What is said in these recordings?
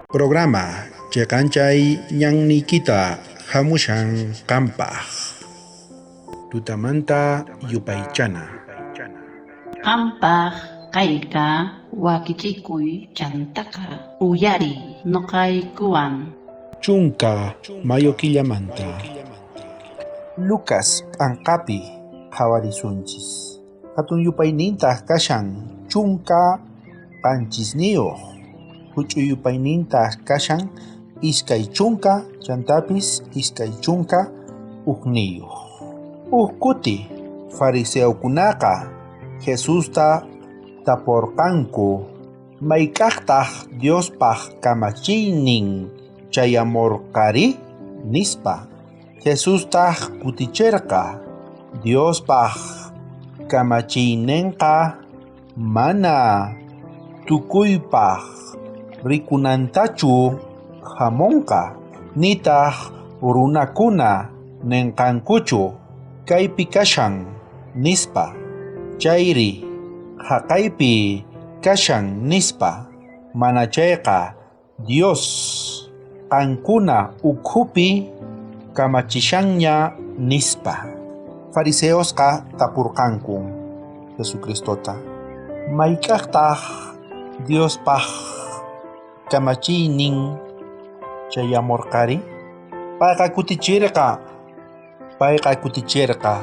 Programa cheqanchay ñanniykita hamushan qampaq. Tutamanta yupaychana. Qampaq kayqa wakichikuy chantaqa uyariy noqaykuwan. 10 mayo killamanta. Lucas p'anqapi qhawarisunchis. Hatun yupaynintaq kashan 17, huch'uy yupaynintaq kashan 20 chantapis 21. Uj kuti fariseokunaqa Jesusta taporqanku mayk'aqtaq Diospaq kamachiynin chayamorqari nispa. Jesustaq kuticherqa Diospaq kamachiynenqa mana tukuypaq rikunantachu hamonqa nitaq runakuna nenqankuchu kaypi kashan nispa chayri haqaypi kashan nispa mana chayqa Dios qankuna ukhupi kamachishanña nispa. Fariseosqa tapurqanku Jesucristota mayk'aqtaq Diospaq kamachiynin chayamorqari? Payqa kuticherqa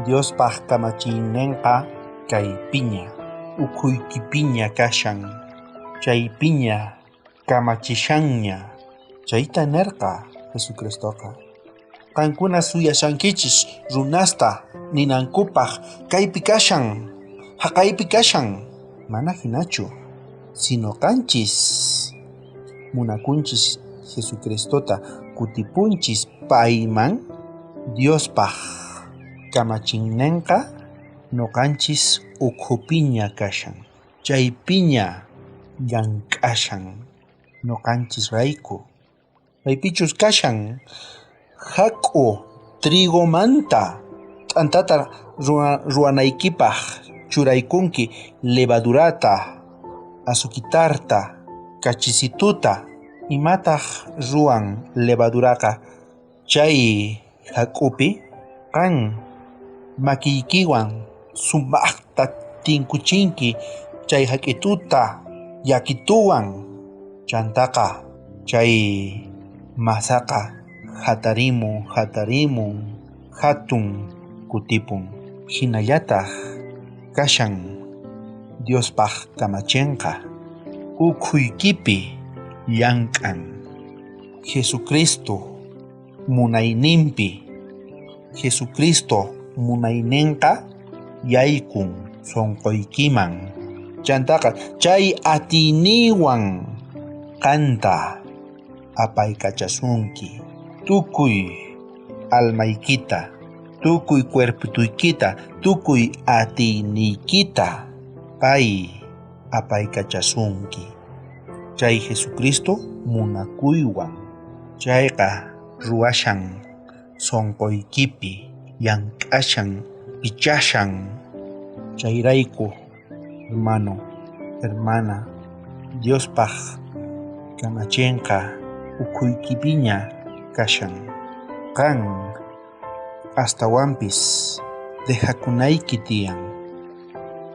Diospaq kamachiynenqa kaypiña ukhuykipiña kashan chaypiña kamachishanña. Chayta nerqa Jesucristoqa. Qankuna suyashankichis runasta ninankupaq kaypi kashan haqaypi kashan mana hinachu sino qanchis munakunchis Jesucristota kutipunchis payman Diospaq kamachiynenqa noqanchis ukhupiña kashan chaypiña llank'ashan noqanchis rayku. Maypichus kashan jak'u trigomanta t'antata ruwanaykipaq churaykunki levadurata, azuquitarta, kachisituta. Imataq ruwan levaduraqa chay jak'upi? Qan makiykiwan sumaqta tinkuchinki chay jak'ituta yakituwan chantaqa chay masaqa hatarimun hatarimun hatun kutipun. Hinallataq kashan Diospaq kamachinqa ukhuykipi llank'an Jesucristo munayninpi. Jesucristo munaynenqa yaykun sonqoykiman chantaqa chay atiyniwan qanta apaykachasunki tukuy almaykita tukuy cuerpotuykita tukuy atiyniykita pay apaykachasunki chay Jesucristo munakuywan chayqa ruwashan sonqoykipi llank'ashan pichashan. Chayrayku hermano, hermana, Diospaq kamachinqa ukhuykipiña kashan. Qan astawanpis dejakunayki tiyan,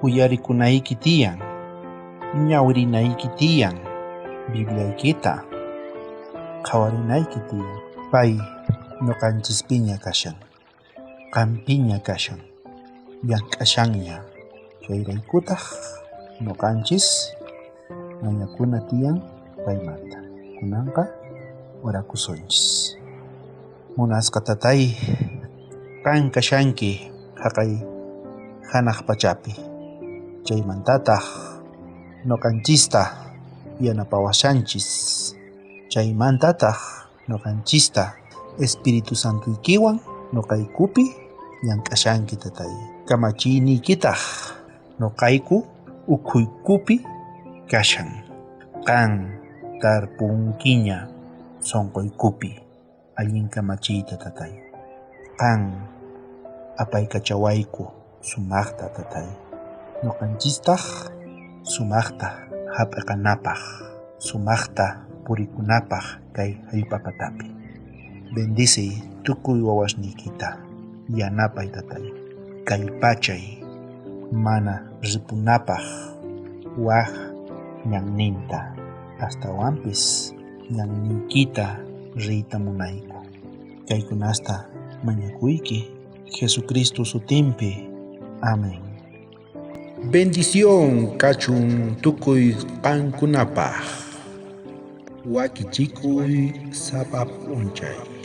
uyarikunayki tiyan, ñawirinayki tiyan, Bibliaykita qhawarinayki tiyan. Pay noqanchispiña kashan, qanpiña kashan, llank'ashanña. Chayraykutaq noqanchis mañakuna tiyan paymanta. Kunanqa orakusunchis. Munasqa tatay, qan kashanki haqay hanaq pachapi. Chaymantataq noqanchista yanapawashanchis. Chaymantataq noqanchista Espíritu Santoykiwan noqaykupi llank'ashanki tatay. Kamachiyniykitaq noqayku ukhuykupi kashan. Qan tarpunkiña sonqoykupi allin kamachiyta tatay. Qan apaykachawayku sumaqta tatay. Noqanchistaq sumaqta hap'iqanapaq, sumaqta purikunapaj kay jallp'a patapi. Bendiciy tukuy wawasniykita, yanapay tatay, kallpachay mana ripunapaj waj ñanninta, astawanpis ñanniykita riyta munayku. Kaykunasta mañakuyki Jesucristo sutinpi. Amén. Bendición kachun tukuy qankunapaj. Wakichikuy sapa p'unchay.